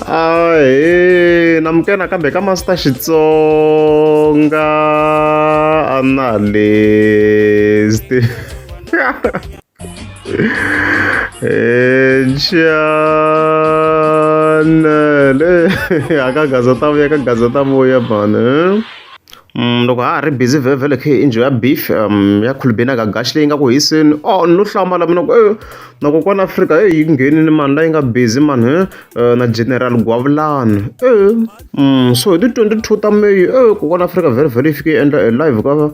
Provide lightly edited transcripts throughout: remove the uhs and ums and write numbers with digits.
Ahee namukela nakambe ka Master Xitsonga Analyst chanele a ka gaza ta vuya ka gaza ta vuya mhani. Loko ha ha ri busy vhele vhele khe hi enjoy-a beef ya Khulubeni na Gagash leyi nga ku hiseni oh no hlamala mina ku e na kokwana Afrika heyi yi nghenile mani la yi nga busy mani he na General Gwavulani e so hi ti 22 ta May e kokwana Afrika vhele vhele yi fike yi endla e live ka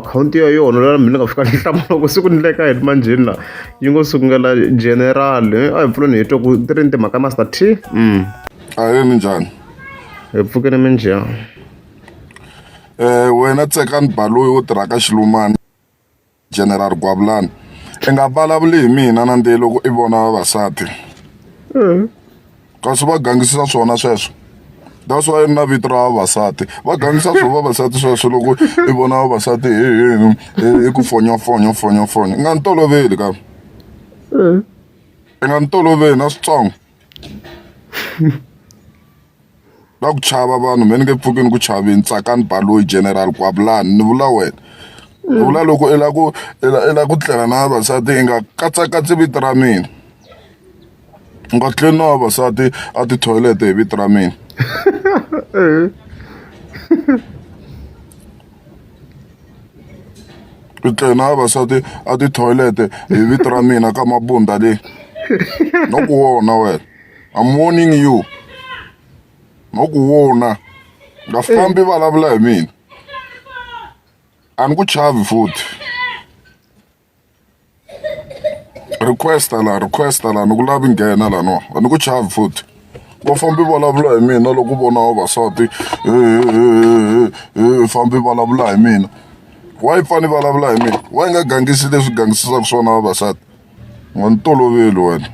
akhawunti ya yona la mina ni nga fika ni hlamala ku siku ni le ka yini manjheni la yi ngo sungula General a hi pfuleni hi twa ku ti ri ni timhaka Master T. Ahee minjhani? Hi pfukile minjhani? Wena Tsekani Baloyi wo tirha ka Xilumani General Gwavulani i nga vulavuli hi mina na nde loko i vona vavasati kasi va gangisisa swona sweswo that's why na vito ra vavasati va gangisa swo vavasati sweswo loko i vona vavasati hi hi hi ku fonyo fonyo fonyo fonyo i nga ni toloveli ka i nga ni toloveli na switsongo. Va ku chava vanhu me ni nge pfuki ni ku chavini Tsakani Baloyi General Gwavulani ni vula wena ni vula loko i la ku i la i la ku tlela na vavasati i nga katsakatsi vito ra mina u nga tleli na vavasati a tithoyilete hi vito ra mina u tlele na vavasati a tithoyilete hi vito ra mina ka mabunda le no ku vona wena I'm warning you no ku vona nga fambi vulavula hi mina a ni ku chavi futhi requesta la requesta la ni ku lavi nghena laniwa a ni ku chavi futhi va fambi vulavula hi mina loko vona vavasati fambi vulavula hi mina why fane vulavula hi mina why nga gangisi leswi gangisisaka swona vavasati nga ni toloveli wena.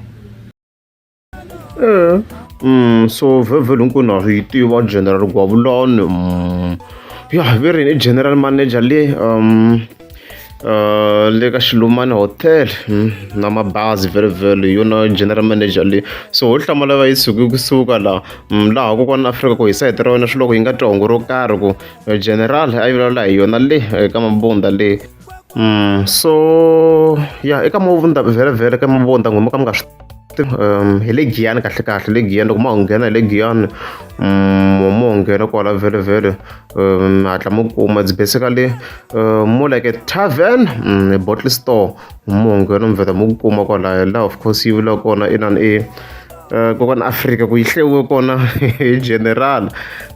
So vhele hinkwenu ha yi tiva General Gwavulani ya ve ri yini i general manager le le ka Xilumani hotel na mabazi vhele vhele hi yona general manager leyi so ho hlamala va yi suke kusuka laha laha kokwana Afrika ku hi sayiti ra wena swi loko yi nga twa hungu ro karhi ku general a yi vulavula hi yona le eka Mabunda le. So ya eka Mabunda vhele vhele ka Mabunda n'wina mo ka mi nga swi tivi hi le Giyani kahle kahle le Giyani loko mo ha nghena hi le Giyani mo nghena kwala vhele vhele mi hatla mi kuma it's basically more like a tavern a bottle store mo nghena mi vheta mi kuma kwalaya laha of course yi vula kona inani i kokwana Afrika ku yi hlewiwe kona hi general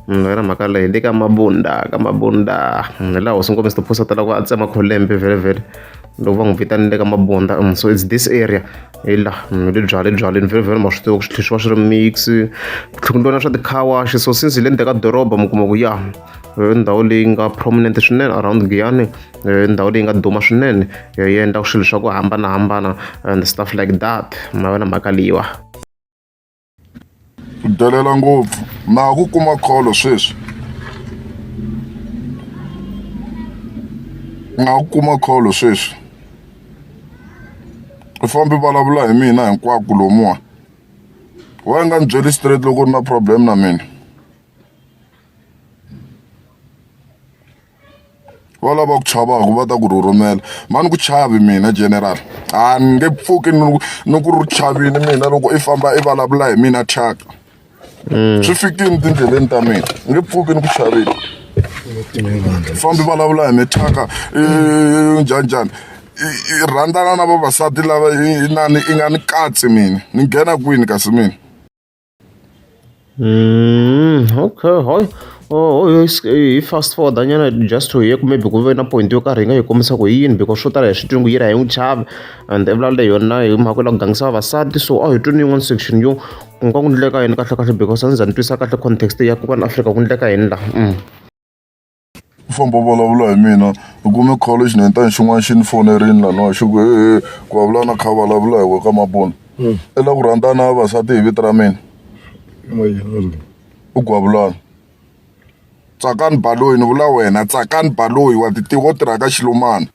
yona mhaka leyi le ka Mabunda ka Mabunda hi laha hosi Ngome Sipho ta loko a tsema kholembe vhele vhele loko va n'wi vitanile ka Mabunda so it's this area hi laha le byale byaleni vhele vhele ma swi tiva ku swi tlhe swi va swi ri mix ku tlhe ku ndliwa na swa ti-car wash so since hi le ndzeni ka doroba mi kuma ku ya ndhawu leyi nga prominent swinene around Giyani ndhawu leyi nga duma swinene yi endla swilo swa ku hambanahambana and stuff like that ma vona mhaka leyiwa. U delela ngopfu na ha ku kuma call sweswi na ha ku kuma call sweswi u fambi vulavula hi mina hinkwako lomuwa why nga ni byeli straight loko u ri na problem na mina. Va lava ku chavaka va ta ku rhurhumela mhani ku chavi mina general a ni nge pfuki ni ni ku ri chavini mina loko i famba i vulavula hi mina thyaka swi fikini tindleleni ta mina ni nge pfuki ni ku chavile fambi vulavula hi me thyaka njhani njhani i rhandzana na vavasati lava inani i nga ni katsi mina ni nghena kwini kasi mina. Okay hayi oh hi fast forward nyana just to hear maybe ku ve na point yo karhi yi nga yi kombisa ku hi yini because swo tala hi swi twi ku yi ri a hi n'wi chavi and i vulavula hi yona hi mhaka yo lava ku gangisa vavasati so a hi tweni yin'wana section yo ku nga ku ndleka yini kahle kahle because a ndzi za ni twisa kahle context ya kokwana Afrika ku ndleka yini laha. U famba u vulavula hi mina u kume call xinhwentana xin'wana xi ni fonerini laniwa xi ku he ku vulavula na kha vulavula hi we ka mabunda i lava ku rhandzana na vavasati hi vito ra mina u gwavulana Tsakani Baloyi ni vula wena Tsakani Baloyi wa ti tiva u tirha ka Xilumani.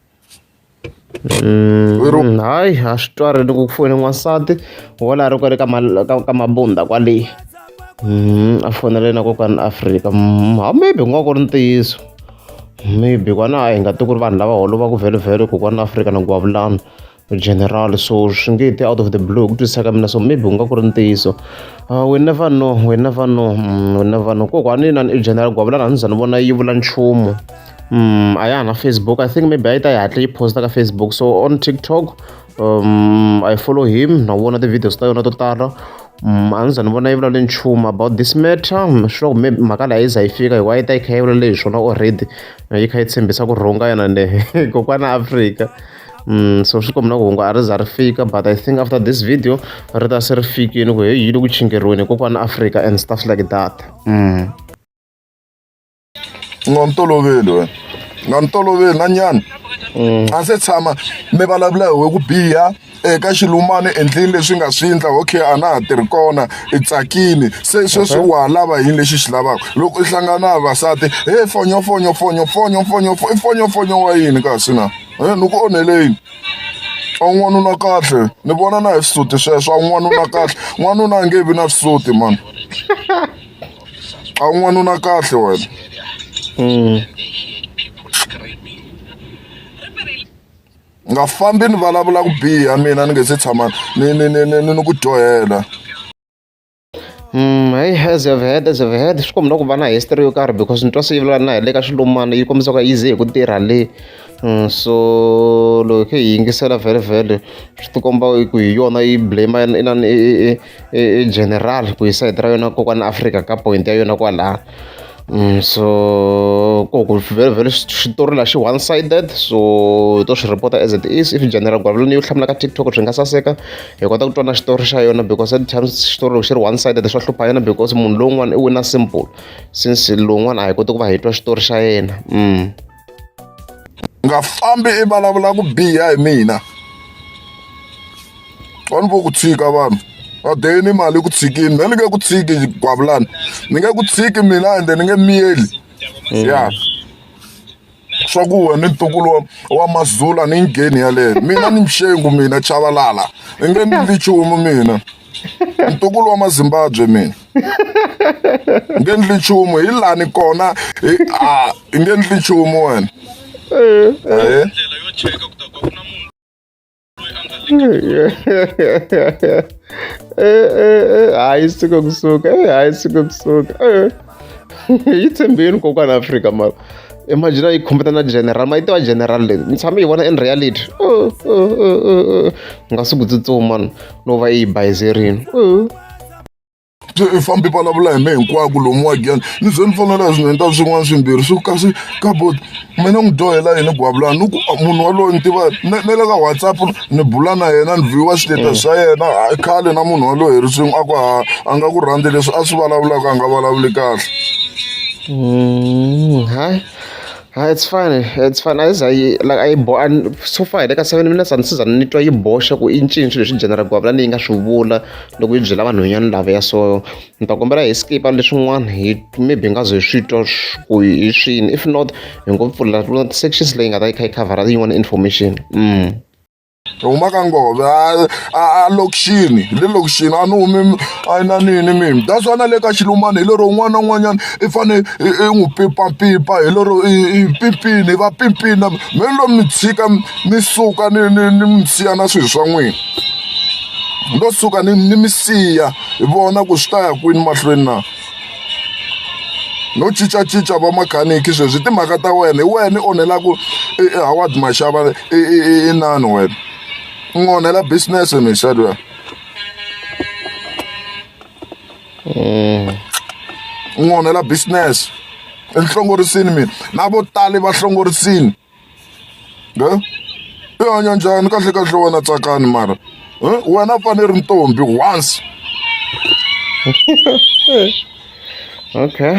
Hayi a swi twari loko ku foyina n'wansati wala a ri kwale ka ka mabunda kwale a fonela na kokwani Afrika ha maybe ku nga ku ri ntiyiso maybe kwana a hi nga tivi ku ri vanhu lava holovaka vhele vhele kokwana Afrika na Gwavulani general so swi nge ti out of the blue ku twisisa ka mina so maybe ku nga ku ri ntiyiso. We never know, we never know, we never know. Kokwani inani i general Gwavulani a ni za ni vona yi vula nchumu. A ya ha na Facebook I think maybe a yi ta yi hatla yi post-a ka Facebook so on TikTok I follow him na vona ti-videos ta yona to tala a ni za ni vona yi vulavule nchumu about this matter swi ku maybe mhaka leyi a yi za yi fika hikuva a yi ta yi kha yi vulavule hi swona already yi kha yi tshembisa ku rhunga yona ne kokwana Afrika. So swi komba na ku hungu a ri za ri fika but I think after this video ri ta se ri fikile ku heyi yi le ku chingeriweni kokwana Afrika and stuff like that. U nga ni toloveli wena nga ni toloveli na nyana a se tshama mi vulavula hi we ku biha eka xilumani endlini leswi nga swi endla okay a na ha tirhi kona i tsakini se sweswi wa ha lava yini lexi xi lavaka loko i hlangana na vavasati he fonyo fonyo fonyo fonyo fonyo i fonyo fonyo wa yini kasi na he ni ku onhele yini a wu n'wanuna kahle ni vona na hi swisuti sweswo a wu n'wanuna kahle n'wanuna a nge vi na swisuti mani a wu n'wanuna kahle wena. Nga fambi ni vulavula ku biha mina ni nge se tshama ni ni ni ni ni ku dyohela. Hey, as you've heard, as you've heard, swi komba ku va na history yo karhi because ni twa se yi vulavula na hi le ka xilumana yi kombisa ku yi ze hi ku tirha le. So loko hi kha hi yingisela vhele vhele swi ti komba ku hi yona yi blame inani i general ku yi sayiti ra yona kokwana Afrika ka point ya yona kwalaya. So ku ku vhele vhele xitori la xi one sided so hi to swi report as it is if general Gwavulani yo hlamula ka TikTok swi nga saseka hi kota ku twa na xitori xa yona because at times xitori loko xi ri one sided swa hlupha yena because munhu lowun'wana i wina simple since lowun'wana a hi koti ku va hi twa xitori xa yena. Nga fambi i vulavula ku biha hi mina va ni vo ku tshika vanhu va deni mali ku tshikini me ni nge ku tshiki Gwavulani ni nge ku tshiki mina ende ni nge miyeli ya swa ku wena ni ntukulu wa wa Mazulu a ni ngheni yaleyo mina ni mxengu mina Chabalala ni nge ndli nchumu mina ntukulu wa Mazimbabwe mina nge ndli nchumu hi lani kona hi a nge ndli nchumu wena ahee. Hayi suka kusuka hayi suka kusuka yi tshembeni kokwana Afrika mara imagine yi khombeta na general ma yi tiva general leyi ni tshame yi vona in reality nga suki tsutsuma no va yi bayizerini. Se i fambi vulavula hi mehe hinkwako lomu wa giyani ni ze ni fonela hi swinene ta swin'wana swimbirhi swi kasi ka boti mina n'wi dyohela yini Gwavulani ni ku munhu waloye ni tiva na na le ka WhatsApp ni bula na yena ni view-a switetasi swa yena i khale na munhu waloye hi ri swin'we a ku ha a nga ku rhandzi leswi a swi vulavulaka a nga vulavuli kahle. Hayi hayi it's fine it's fine a yi za yi like a yi bo so far hi le ka 7 minutes a ni se za ni twa yi boxa ku i ncini swilo leswi General Gwavulani yi nga swi vula loko yi byela vanhwanyana lavaya so ni ta kombela hi skip-a leswin'wana hi maybe hi nga ze hi swi twa ku hi swini if not hi ngo pfula sections leyi nga ta yi kha yi khavhara yin'wana information. Ni huma ka Ngove a a a lokixini hi le lokixini a ni humi a na nini mina that's why na le ka Xilumani hi lero un'wana na un'wanyana i fane i i n'wi pipapipa hi lero i i pimpini hi va pimpini me ni lo mi tshika mi suka ni ni ni mi siya na swilo swa n'wina ni lo suka ni ni mi siya hi vona ku swi ta ya kwini mahlweni na. No cincacinca va makhaniki sweswi timhaka ta wena hi wena i onhelaku i Howard Mashava i i inani wena u n'wi onhela business mixo luya u n'wi onhela business i hlongorisini mina na vo tali va hlongorisini. I hanya njhani kahle kahle wena Tsakani mara wena fane ri ntombi once. Okay.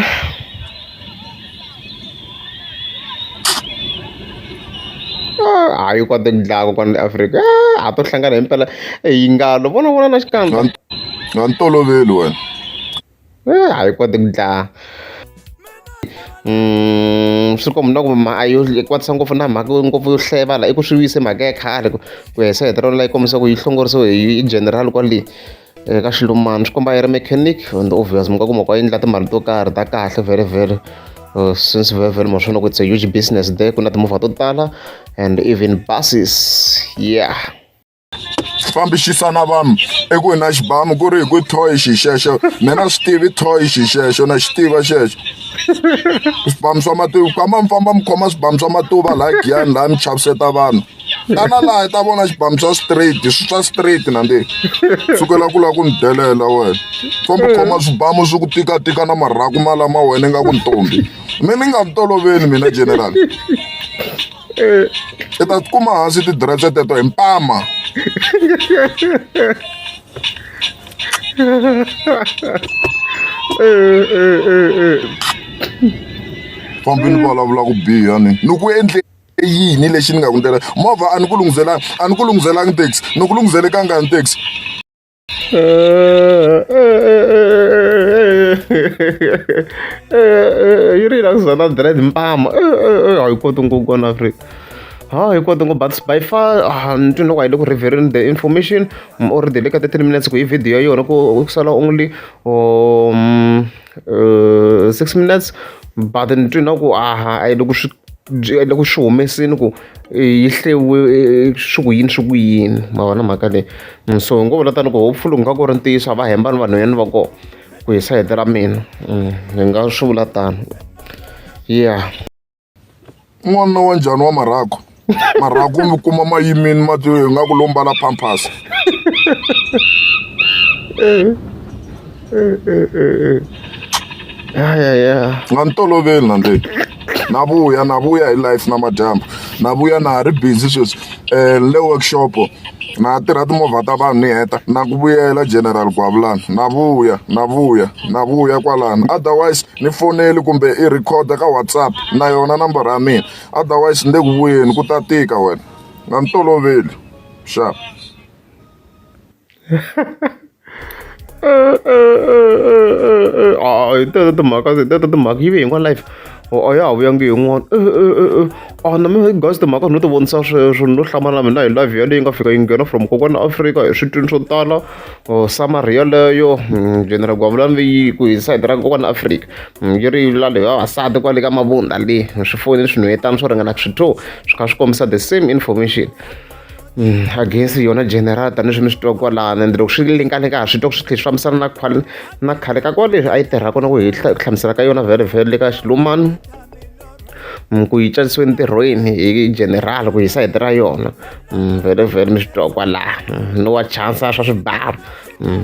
Hayi u kote ku dlaya kokwani le Afrika a to hlangana himpela yi ngalo vona vona na xikandza nga ni toloveli wena a yi koti ku dlaya. Swi komba na ku a yo kwatisa ngopfu na mhaka ngopfu yo hleva la i ku swi vuyise mhaka ya khale ku ku ya hi sayiti ra la yi kombisa ku yi hlongorisiwe hi general kwale ka xilumani swi komba yi ri mechanic and obvious mi nga kuma ku a endla timali to karhi ta kahle vhele since vhele vhele ma swona ku it's a huge business there ku na timovha to tala and even buses yeah. Fambixisa na vanhu i ku hi na xibamu ku ri hi ku thoyi xi xexo mina swi tivi thoyi xi xexo na xi tiva xexo swibamu swa matuva famba mi famba mi khoma swibamu swa matuva laha giyani laha mi chaviseta vanhu tana laha hi ta vona xibamu swa straight swi swa straight nandzika sukela ku lava ku ni delela wena famba khoma swibamu swi ku tikatika na marhaku malama wena ingaku ntombi mi ni nga mi toloveli mina general. I ta kuma hansi tidiretse teto hi mpama. Fambi ni vulavula ku biha ni ni ku endle yini lexi ni nga ku ndlela movha a ni ku lunghiselanga a ni ku lunghiselanga taxi ni ku lunghisele kangani taxi. Yi ri yini na dread mpama a yi koti ngopfu kona Afrika ha yi koti ngopfu but by far ni twi loko a yi le ku revealing the information already le ka 13 minutes ku hi video ya yona ku sala only 6 minutes but ni twi na ku aha a yi le ku swi le ku swi humeseni ku yi hlewe swi ku yini swi ku yini ma vona mhaka leyi so hi ngo vula tani ku hopefully ku nga ku ri ntiyiso a va hembani vanhwanyana va kona ku hi sayiti ra mina hi nga swi vula tano yeah. N'wanuna wa njhani wa marhaku marhaku mi kuma ma yimini ma ti nga ku lo mbala pampers. Ya ya ya. Nga ni toloveli na ndzeni na vuya na vuya hi life na madyambu na vuya na ha ri busy sweswi ni le workshop na tirha timovha ta vanhu ni heta na ku vuyela general Gwavulani na vuya na vuya na vuya kwalano otherwise ni foneli kumbe i record ka WhatsApp na yona nambara ya mina otherwise ni le ku vuyeni ku ta tika wena nga ni toloveli xa. Hi teto timhaka hi teto timhaka yi ve hi life a ya ha vuyangi yin'wana a na mina guys timhaka no ti vonisa sweswo no hlamala mina hi live yaleyo yi nga fika yi nghena from kokwana Afrika hi switwini swo tala summary yaleyo general Gwavulani yi ku hi sayiti ra kokwana Afrika yi ri la leyi vavasati kwale ka mavunda le swi fonini swinhwetana swo ringana swi two swi kha swi kombisa the same information. Against yona general tanihileswi mi swi twa kwalano ende loko swi linkalinka ha swi twa ku swi tlhela swi fambisana na khale na khale ka kwale a yi tirha kona ku hi hlamusela ka yona vhele vhele le ka xilumani ku yi tsarisiwe entirhweni hi general ku hi sayiti ra yona vhele vhele mi swi twa kwalaho no wa chansa swa swibamu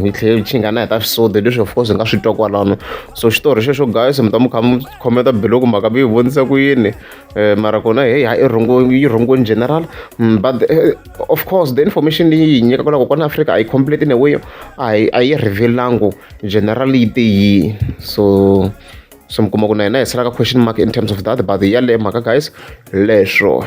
yi tlhela yi chinga na hi ta swisodi leswi of course hi nga swi twa kwalano so xitori xexo guys mi ta mi kha mi khometa below ku mhaka mi yi vonisa ku yini. Mara kona heyi hayi i rhongo yi rhongo in general but of course the information leyi yi nyikaka la kokwana Afrika a yi complete in a way a yi a yi reveal-angi general yi te yini so so mi kuma ku na hina hi sala ka question mark in terms of that but yaleyo mhaka guys leswo.